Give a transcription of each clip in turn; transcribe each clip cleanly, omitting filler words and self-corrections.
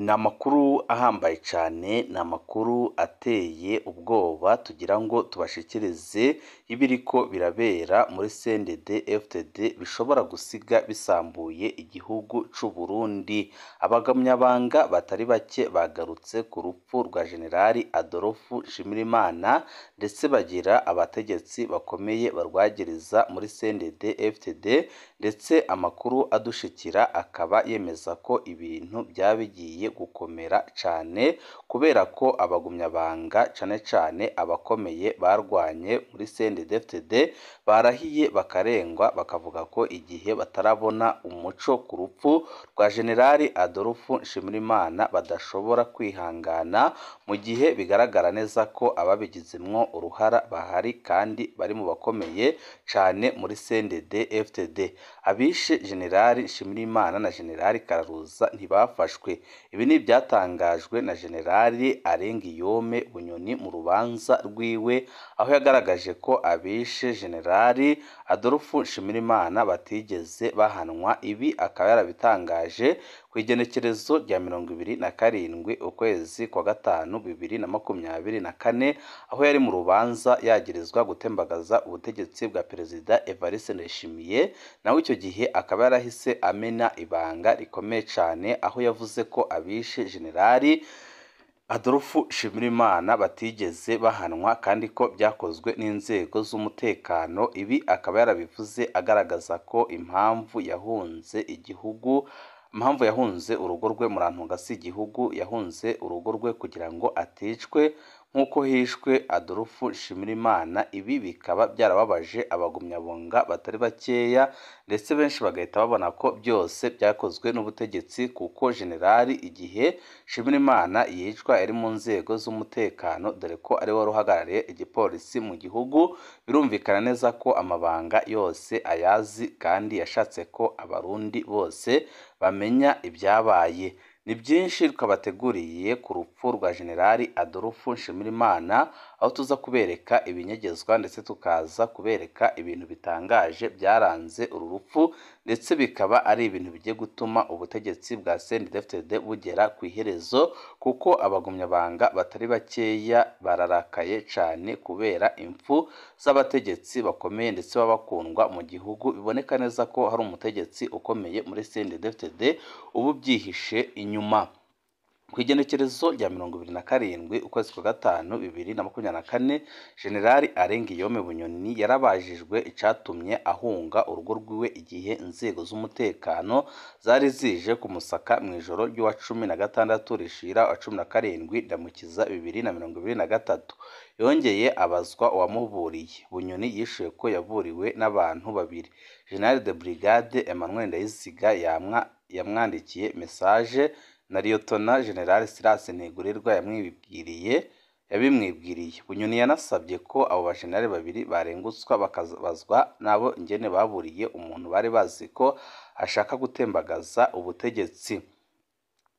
Ni amakuru ahambaye cyane, ni amakuru ateye ubwoba tugira ngo tubashikirize y'ibiriko birabera muri CNDD FDD bishobora gusiga bisambuye igihugu c'u Burundi. Abagumyabanga batari bake bagarutse ku rupfu rwa Jenerali Adolphe Nshimirimana ndetse bagira abategetsi bakomeye barwagiriza muri CNDD FDD, ndetse amakuru adushikira akaba yemeza ko ibintu byaba bigiye gukomera cane kubera ko abagumyabanga cane cane abakomeye barwanye muri CNDD-FDD barahiye bakarengwa, bakavuga ko igihe batarabona umuco ku rupfu rwa Jenerali Adolphe Nshimirimana badashobora kwihangana, mu gihe bigaragara neza ko ababigizemwo uruhara bahari kandi bari mu bakomeye cane muri CNDD-FDD. Abishe Jenerali Nshimirimana na Jenerali Kararuza ntibafashwe. Ibi ni ibyatangajwe na Jenerali Arengiyome Bunyoni mu rubanza rwiwe, aho yagaragaje ko abishe Jenerali Adolphe Nshimirimana batigeze bahanwa. Ibi akaba yarabitangaje ku igenekerezo rya 27 ukwezi kwa gatanu 2024, aho yari mu rubanza yagirizwa gutembagaza ubutegetsi bwa Perezida Evariste Ndayishimiye. Nawe icyo gihe akaba yarahise amena ibanga rikomeye cane, aho yavuze ko abishe Jenerali Adolphe Nshimirimana batigeze bahanwa kandi ko byakozwe n'inzego z'umutekano. Ibi akaba yarabivuze agaragaza ko impamvu yahunze igihugu, impamvu yahunze urugo rwe, Murantunga si igihugu, yahunze urugo rwe kugira ngo aticwe nk'uko hishwe Adolphe Nshimirimana. Ibi bikaba byarababaje abagumyabunga batari bakeya, ndetse benshi bagahita babona ko byose byakozwe n'ubutegetsi, kuko Jenerali igihe Nshimirimana yicwa yari mu nzego z'umutekano, dore ko ari we wari uhagarariye igipolisi mu gihugu. Birumvikana neza ko amabanga yose ayazi kandi yashatse ko Abarundi bose bamenya ibyabaye. Ni byinshi twabateguriye ku rupfu rwa Jenerali Adolphe Nshimirimana, aho tuza kubereka ibinyegezwa ndetse tukaza kubereka ibintu bitangaje byaranze uru rupfu, ndetse bikaba ari ibintu bigiye gutuma ubutegetsi bwa CNDD-FDD bugera ku iherezo, kuko abagumyabanga batari bakeya bararakaye cane kubera impfu z'abategetsi bakomeye ndetse baba bakundwa mu gihugu. Biboneka neza ko hari umutegetsi ukomeye muri CNDD-FDD uba ubyihishe inyuma. Ku igenekerezo rya 27 ukwezi kwa gatanu 2024, Jenerali Arengiyome Bunyoni yarabajijwe icatumye ahunga urugo rwiwe igihe inzego z'umutekano zari zije kumusaka mu ijoro ry'uwa 16 rishira wa 17 Ndamukiza 2023. Yongeye abazwa uwamuburiye. Bunyoni yishuye ko yaburiwe n'abantu babiri, General de Brigade Emmanuel Ndayiziga yamwandikiye message na Liyotona General Silas Ntigurirwa yabimwibwiriye. Bunyoni yanasabye ko abo bajenerali babiri barengutswa bakabazwa nabo ingene baburiye umuntu bari bazi ko ashaka gutembagaza ubutegetsi.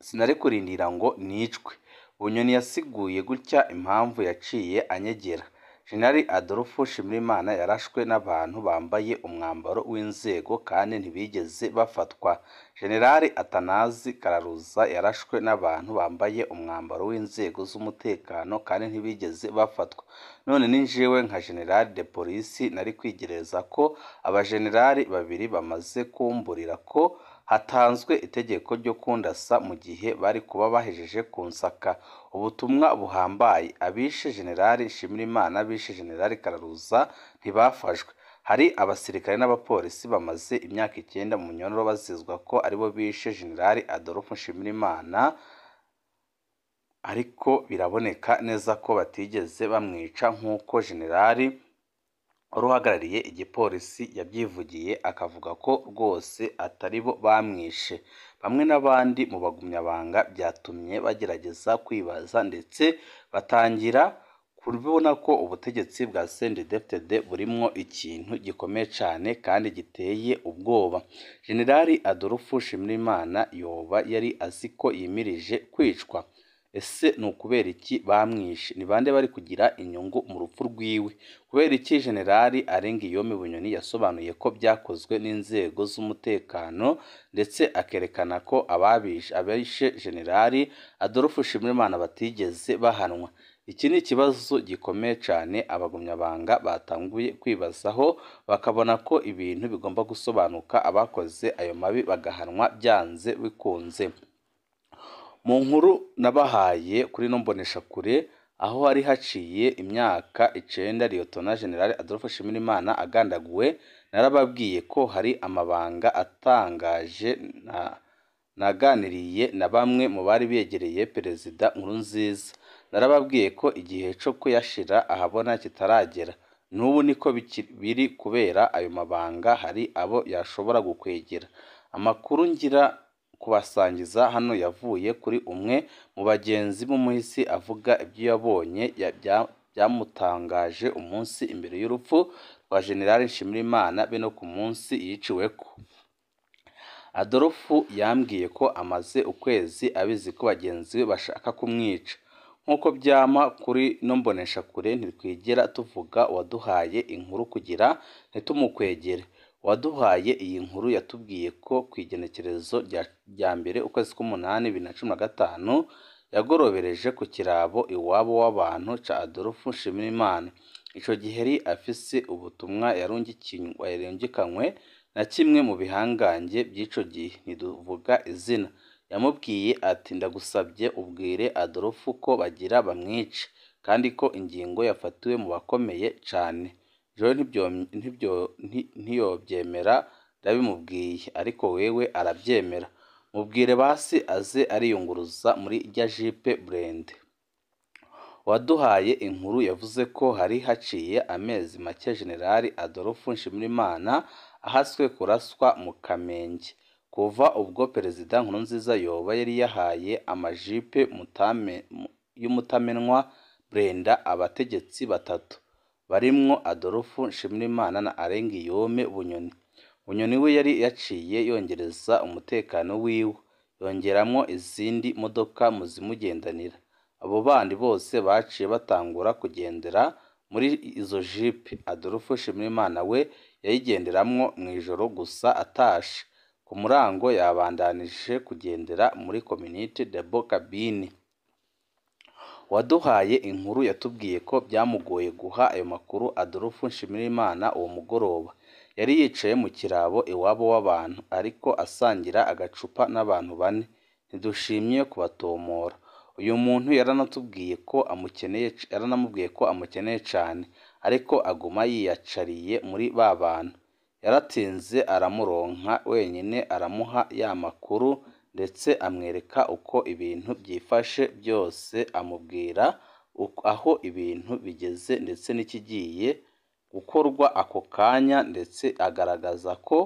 Sinari kurindira ngo nicwe. Bunyoni yasiguye gutya impamvu yaciye anyegera. Jenerali Adolphe Nshimirimana yarashwe n'abantu bambaye umwambaro w'inzego kandi ntibigeze bafatwa. Jenerali Atanazi Kararuza yarashwe n'abantu bambaye umwambaro w'inzego z'umutekano kandi ntibigeze bafatwa. None ni jewe nka General de Police nari kwigereza ko abajenerali babiri bamaze kumburira ko hatanzwe itegeko ryo kundasa mu gihe bari kuba bahejeje kunsaka. Ubutumwa buhambaye: abishe Jenerali Nshimirimana, abishe Jenerali Kararuza ntibafashwe. Hari abasirikare n'abapolisi bamaze imyaka 9 mu nyororo bazizwa ko aribo bishe Jenerali Adolphe Nshimirimana, ariko biraboneka neza ko batigeze bamwica nk'uko Jenerali wari uhagarariye igipolisi yabyivugiye, akavuga ko rwose atari bo bamwishe. Bamwe n'abandi mu bagumyabanga byatumye bagerageza kwibaza ndetse batangira kubona ko ubutegetsi bwa CNDD-FDD burimwo ikintu gikomeye cane kandi giteye ubwoba. Jenerali Adolphe Nshimirimana yoba yari azi ko yimirije kwicwa. Ese ni ukubera iki bamwishe? Ni bande bari kugira inyungu mu rupfu rwiwe? Kubera iki Generali Alain Guillaume Bunyoni yasobanuye ko byakozwe n'inzego z'umutekano, ndetse akerekana ko abishe Generali Adolphe Nshimirimana batigeze bahanwa? Iki ni ikibazo gikomeye cyane abagumyabanga batanguye kwibazaho, bakabona ko ibintu bigomba gusobanuka, abakoze ayo mabi bagahanwa byanze bikunze. Mu nkuru nabahaye kuri ino mboneshakure, aho hari haciye imyaka 9 Liyetona Generali Adolphe Nshimirimana agandaguwe, narababwiye ko hari amabanga atangaje naganiriye na bamwe mu bari begereye Perezida Nkurunziza. Narababwiye ko igihe cyo kuyashira ahabona kitaragera. N'ubu niko biri, kubera ayo mabanga hari abo yashobora gukwegera. Amakuru ngira kubasangiza hano yavuye kuri umwe mu bagenzi b'umuhisi, avuga ibyo yabonye byamutangaje umunsi imbere y'urupfu rwa Generali Nshimirimana be no ku munsi yiciweko. Adolphe yambwiye ko amaze ukwezi abizi ko bagenzi be bashaka kumwica. Nk'uko byama kuri no mboneshakure, ntitwigera tuvuga uwaduhaye inkuru kugira ntitumukwegere. Uwaduhaye iyi nkuru yatubwiye ko ku igenekerezo rya 1 ukwezi k'umunani 2015 yagorobereje ku kirabo iwabo w'abantu ca Adolphe Nshimirimana. Ico gihe yari afise ubutumwa yarungikanywe na kimwe mu bihangange by'ico gihe, ntiduvuga izina. Yamubwiye ati: ndagusabye ubwire Adolphe ko bagira bamwice, kandi ko ingingo yafatiwe mu bakomeye cane. Jewe ntiyobyemera ndabimubwiye, ariko wewe arabyemera. Mubwire basi aze ariyunguruza muri rya jipe burende. Uwaduhaye inkuru yavuze ko hari haciye amezi make Generali Adolphe Nshimirimana ahaswe kuraswa mu Kamenge. Kuva ubwo Perezida Nkurunziza yoba yari yahaye amajipe y'umutamenwa Brenda abategetsi batatu barimwo Adolphe Nshimirimana na Alain Guillaume Bunyoni. Bunyoni we yari yaciye yongereza umutekano wiwe, yongeramwo izindi modoka mu zimugendanira. Abo bandi bose baciye batangura kugendera muri izo jipe. Adolphe Nshimirimana we yayigenderamwo mw'ijoro gusa atashe. Ku murango yabandanije kugendera muri Community Debo Cabine. Uwaduhaye inkuru yatubwiye ko byamugoye guha ayo makuru Adolphe Nshimirimana uwo mugoroba. Yari yicaye mu kirabo iwabo w'abantu, ariko asangira agacupa n'abantu bane. Ntidushimye kubatomora. Uyu muntu yaranamubwiye ko amukeneye cane, ariko aguma yiyacariye muri ba bantu. Yaratinze aramuronka wenyine, aramuha ya makuru, ndetse amwereka uko ibintu byifashe byose, amubwira aho ibintu bigeze ndetse n'ikigiye gukorwa ako kanya, ndetse agaragaza ko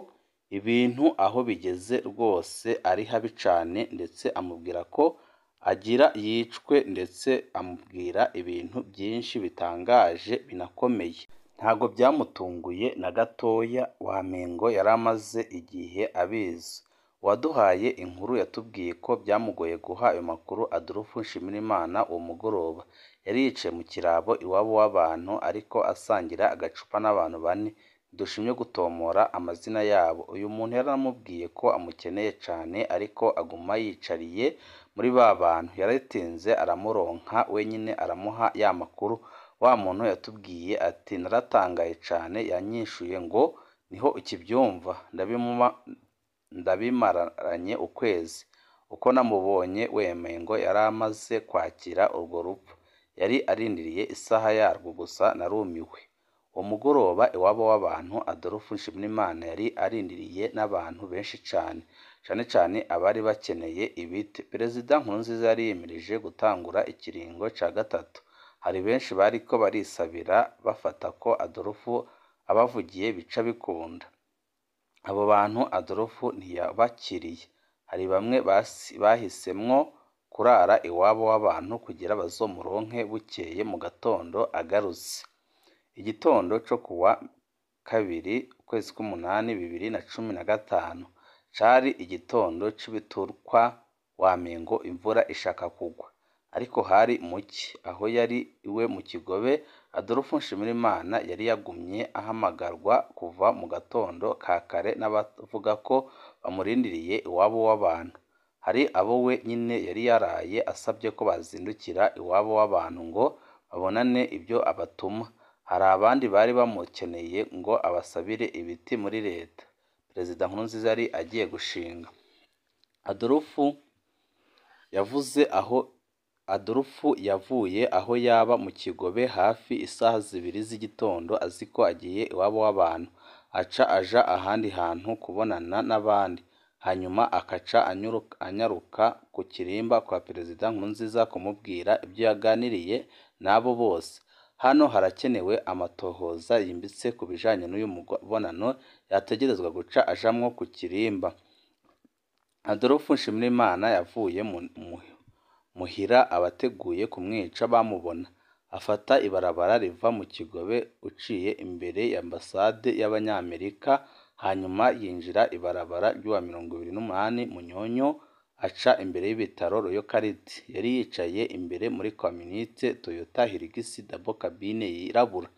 ibintu aho bigeze rwose ari habi cane, ndetse amubwira ko agira yicwe, ndetse amubwira ibintu byinshi bitangaje binakomeye. Ntago byamutunguye na gatoya, wamengo yari amaze igihe abizi. Uwaduhaye inkuru yatubwiye ko byamugoye guha ayo makuru Adolphe Nshimirimana uwo mugoroba. Yari yicaye mu kirabo iwabo w'abantu, ariko asangira agacupa n'abantu bane. Ntidushimye gutomora amazina yabo. Uyu muntu yaramubwiye ko amukeneye cane, ariko aguma yicariye muri ba bantu. Yaratinze aramuronka wenyine, aramuha ya makuru. Wa muntu yatubwiye ati: naratangaye cane, yanyishuye ngo niho ukibyumva, ndabimaranye ukwezi. Uko namubonye wemengo yari amaze kwakira urwo rupfu, yari arindiriye isaha yarwo gusa. Narumiwe. Uwo mugoroba iwabo w'abantu Adolphe Nshimirimana yari arindiriye n'abantu benshi cane, cane cane abari bakeneye ibiti. Perezida Nkurunziza yari yimirije gutangura ikiringo ca 3. Hari benshi bariko barisabira bafata ko Adolphe abavugiye bica bikunda. Abo bantu Adolphe ntiyabakiriye. Hari bamwe bahisemwo kurara iwabo w'abantu kugira bazomuronke bukeye mu gatondo agarutse. Igitondo co kuwa 2 ukwezi k'umunani 2015 cari igitondo c'ibiturwa, wamengo imvura ishaka kugwa. Ariko hari muki aho yari iwe mu Kigobe. Adolphe Nshimirimana yari yagumye ahamagarwa kuva mu gatondo ka kare n'abavuga ko bamurindiriye iwabo w'abantu. Hari abo we nyine yari yaraye asabye ko bazindukira iwabo w'abantu ngo babonane ibyo abatuma. Hari abandi bari bamukeneye ngo abasabire ibiti muri leta Perezida Nkurunziza yari agiye gushinga. Adolphe yavuye aho yaba mu Kigobe hafi isaha 2 z'igitondo azi ko agiye iwabo w'abantu, aca aja ahandi hantu kubonana n'abandi, hanyuma akaca anyaruka ku kirimba kwa Perezida Nkurunziza kumubwira ibyo yaganiriye n'abo bose. Hano harakenewe amatohoza yimbitse ku bijanye n'uyu mubonano yategerezwa guca ajamwo ku kirimba. Adolphe Nshimirimana yavuye muhira abateguye kumwica bamubona, afata ibarabara riva mu Kigobe uciye imbere y'ambasade y'Abanyamerika, hanyuma yinjira ibarabara ry'uwa 28 Munyonyo aca imbere y'ibitaro Royal Card. Yari yicaye imbere muri communite Toyota Hilux double cabine yirabura,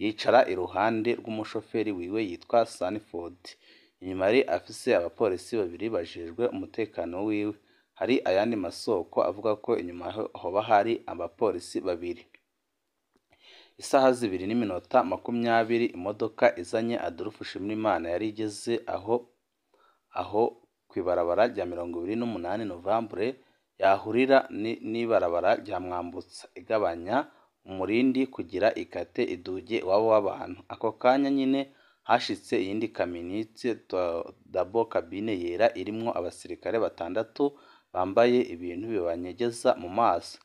yicara iruhande rw'umushoferi wiwe yitwa Sanford. Inyuma yari afise abapolisi babiri bajejwe umutekano wiwe. Hari ayandi masoko avuga ko inyuma hoba hari abapolisi babiri. Isaha 2:20 imodoka izanye Adolphe Nshimirimana yari igeze aho kw'ibarabara rya 28 Novembre yahurira n'ibarabara rya Mwambutsa, igabanya umurindi kugira ikate iduge iwabo w'abantu. Ako kanya nyine hashitse iyindi kaminitse double cabine yera irimwo abasirikare 6 bambaye ibintu bibanyegeza mu maso.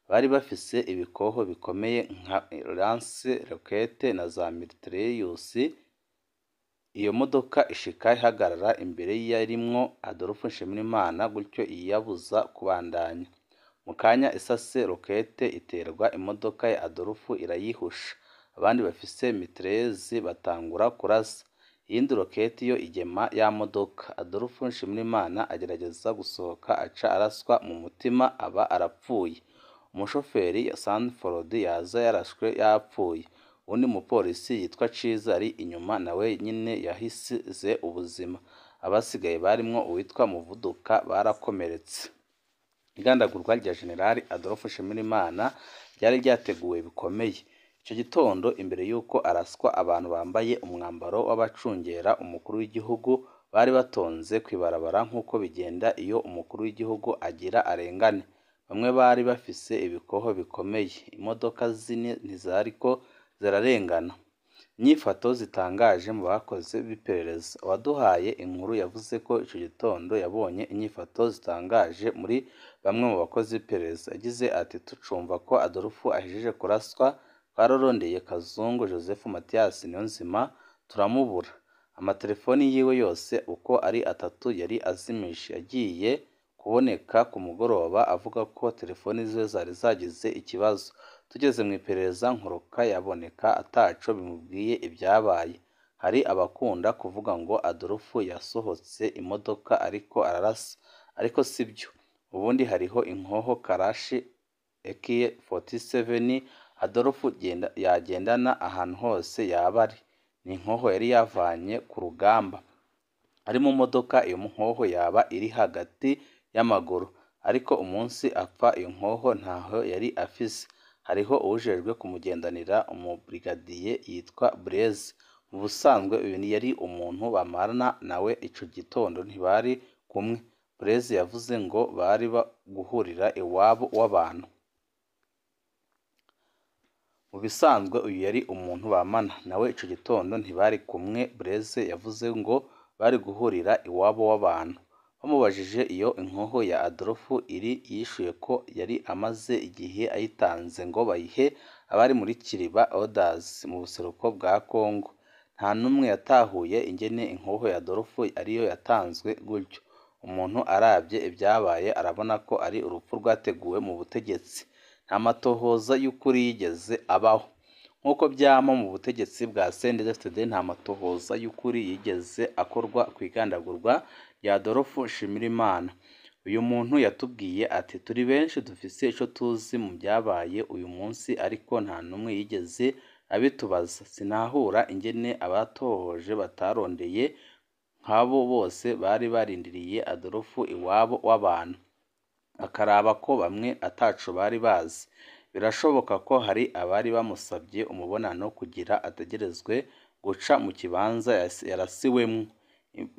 Bari bafise ibikoho bikomeye nka lance roquette na za mitrailleuse. Iyo modoka ishika ihagarara imbere yarimwo Adolphe Nshimirimana, gutyo iyabuza kubandanya. Mu kanya isase roquette iterwa imodoka ya Adolphe irayihusha. Abandi bafise mitrailleuse batangura kurasa. Iyindi roquette yo igema ya modoka. Adolphe Nshimirimana agerageza gusohoka aca araswa mu mutima aba arapfuye. Umushoferi Sanford yaza yarashwe yapfuye. Undi mupolisi yitwa Ciza ari inyuma nawe nyine yahisize ubuzima. Abasigaye barimwo uwitwa Muvuduka barakomeretse. Igandagurwa rya General Adolphe Nshimirimana ryari ryateguwe bikomeye. Icyo gitondo imbere y'uko araswa, abantu bambaye umwambaro w'abacungera umukuru w'igihugu bari batonze kw'ibarabara nk'uko bigenda iyo umukuru w'igihugu agira arengane. Bamwe bari bafise ibikoho bikomeye, imodoka zine ntizariko zirarengana. Inyifato zitangaje mu bakozi b'iperereza. Uwaduhaye inkuru yavuze ko ico gitondo yabonye inyifato zitangaje muri bamwe mu bakozi b'iperereza. Yagize ati: "Tucumva ko Adolphe ahejeje kuraswa, twararondeye Kazungu Joseph Mathias Niyonzima turamubura. Amatelefoni yiwe yose uko ari 3 yari azimije. Yagiye kuboneka ku mugoroba avuga ko telefoni ziwe zari zagize ikibazo. Tugeze mu iperereza Nkoroka yaboneka ataco bimubwiye ibyabaye. Hari abakunda kuvuga ngo Adolphe yasohotse imodoka ariko ararasa, ariko sibyo. Ubundi hariho inkoho Karashi AK-47 Adolphe yagendana ahantu hose yaba ari. Ni inkoho yari yavanye ku rugamba. Ari mu modoka iyo nkoho yaba iri hagati y'amaguru, ariko umunsi apfa iyo nkoho ntaho yari afise. Hariho uwujejwe kumugendanira, umubrigadiye yitwa Blaise. Mu busanzwe uyu yari umuntu bamarana nawe, ico gitondo ntibari kumwe. Blaise yavuze ngo bari guhurira iwabo w'abantu. Mu bisanzwe uyu yari umuntu bamana nawe, ico gitondo ntibari kumwe. Blaise yavuze ngo bari guhurira iwabo w'abantu. Bamubajije iyo inkoho ya Adolphe iri, yishuye ko yari amaze igihe ayitanze ngo bayihe abari muri Kiriba Orders mu buseruko bwa Congo. Nta n'umwe yatahuye ingene inkoho ya Adolphe ariyo yatanzwe gutyo. Umuntu arabye ibyabaye arabona ko ari urupfu rwateguwe mu butegetsi. Nta matohoza y'ukuri yigeze abaho. Nk'uko byama mu butegetsi bwa CNDD-FDD, nta matohoza y'ukuri yigeze akorwa ku igandagurwa rya Adolphe Nshimirimana. Uyu muntu yatubwiye ati turi benshi dufise ico tuzi mu byabaye uyu munsi ariko nta n'umwe yigeze abitubaza. Sinahura ingene abatohoje batarondeye nk'abo bose bari barindiriye Adolphe iwabo w'abantu, bakaraba ko bamwe ataco bari bazi. Birashoboka ko hari abari bamusabye umubonano kugira ategerezwe guca mu kibanza yarasiwemwo.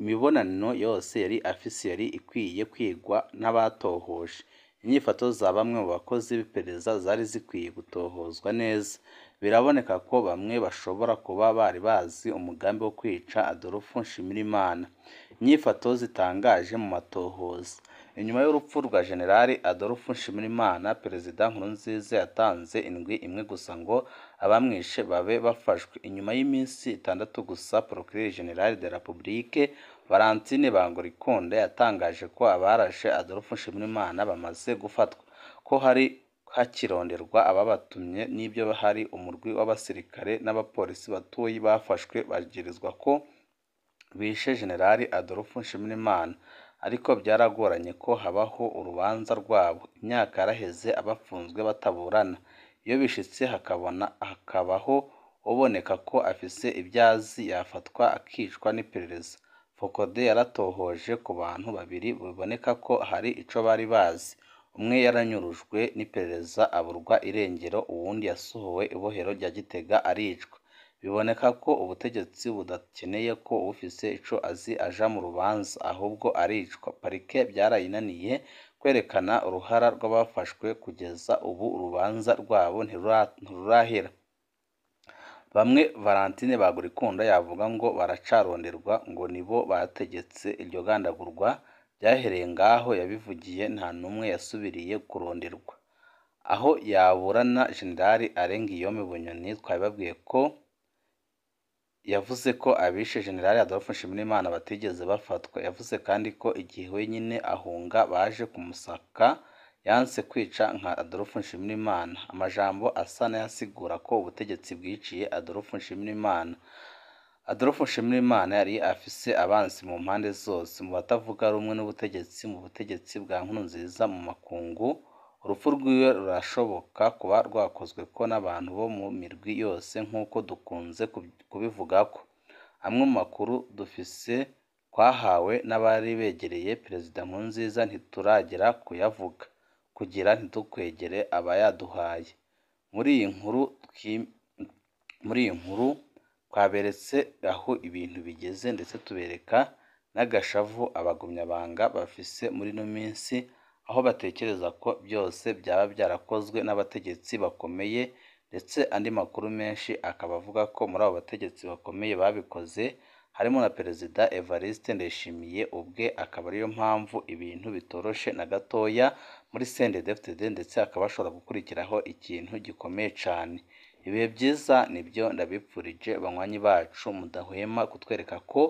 Imibonano yose yari afise yari ikwiye kwigwa n'abatohoje. Inyifato za bamwe mu bakozi b'iperereza zari zikwiye gutohozwa neza. Biraboneka ko bamwe bashobora kuba bari bazi umugambi wo kwica Adolphe Nshimirimana. Inyifato zitangaje mu matohoza. Inyuma y'urupfu rwa General Adolphe Nshimirimana, Perezida Nkurunziza yatanze indwi imwe gusa ngo abamwishe babe bafashwe. Inyuma y'iminsi 6 gusa, Procureur General de la République Valentine Bangorikunda yatangaje ko abarashe Adolphe Nshimirimana bamaze gufatwa, ko hari hakironderwa ababatumye n'ibyo hari umurwi w'abasirikare n'abapolisi batoyi bafashwe bagirizwa ko bishe General Adolphe Nshimirimana, ariko byaragoranye ko habaho urubanza rwabo. Imyaka yaraheze abafunzwe bataburana. Iyo bishitse hakabaho uboneka ko afise ibyazi yafatwa akicwa n'iperereza. Fokode yaratohoje ku bantu babiri biboneka ko hari ico bari bazi. Umwe yaranyurujwe n'iperereza aburwa irengero, uwundi yasohowe ibohero rya Gitega aricwa. Biboneka ko ubutegetsi budakeneye ko ufise ico azi aja mu rubanza, ahubwo aricwa. Parike byarayinaniye kwerekana uruhara rw'abafashwe, kugeza ubu urubanza rwabo ntirurahera. Bamwe Valentine Bagorikunda yavuga ngo baracaronderwa ngo nibo bategetse iryo gandagurwa, byahereye ngaho yabivugiye nta n'umwe yasubiriye kuronderwa. Aho yaburana General Alain Guillaume Bunyoni twabibabwiye ko yavuze ko abishe General Adolphe Nshimirimana batigeze bafatwa. Yavuze kandi ko igihe wenyine ahunga baje kumusaka yanse kwica nka Adolphe Nshimirimana. Amajambo asa n'ayasigura ko ubutegetsi bwiciye Adolphe Nshimirimana. Adolphe Nshimirimana yari afise abansi mu mpande zose, mu batavuga rumwe n'ubutegetsi, mu butegetsi bwa Nkurunziza, mu makungu. Urupfu rwiwe rurashoboka kuba rwakozwe ko n'abantu bo mu mirwi yose nk'uko dukunze kubivugako. Amwe mu makuru dufise twahawe n'abari begereye Perezida Nkurunziza ntituragera kuyavuga kugira ntidukwegere abayaduhaye. Muri iyi nkuru twaberetse aho ibintu bigeze ndetse tubereka n'agashavu abagumyabanga bafise muri ino minsi, aho batekereza ko byose byaba byarakozwe n'abategetsi bakomeye, ndetse andi makuru menshi akaba avuga ko muri abo bategetsi bakomeye babikoze harimo na Perezida Evariste Ndayishimiye ubwe, akaba ariyo mpamvu ibintu bitoroshe na gatoya muri CNDD-FDD, ndetse akaba ashobora gukurikiraho ikintu gikomeye cyane. Ibihe byiza nibyo ndabipfurije banywanyi bacu mudahwema kutwereka ko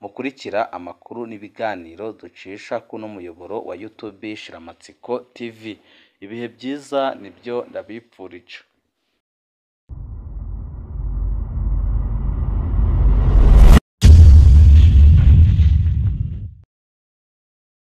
mukurikira amakuru n'ibiganiro ducisha kuno muyoboro wa YouTube Shiramatsiko TV. Ibihe byiza nibyo ndabipfurije.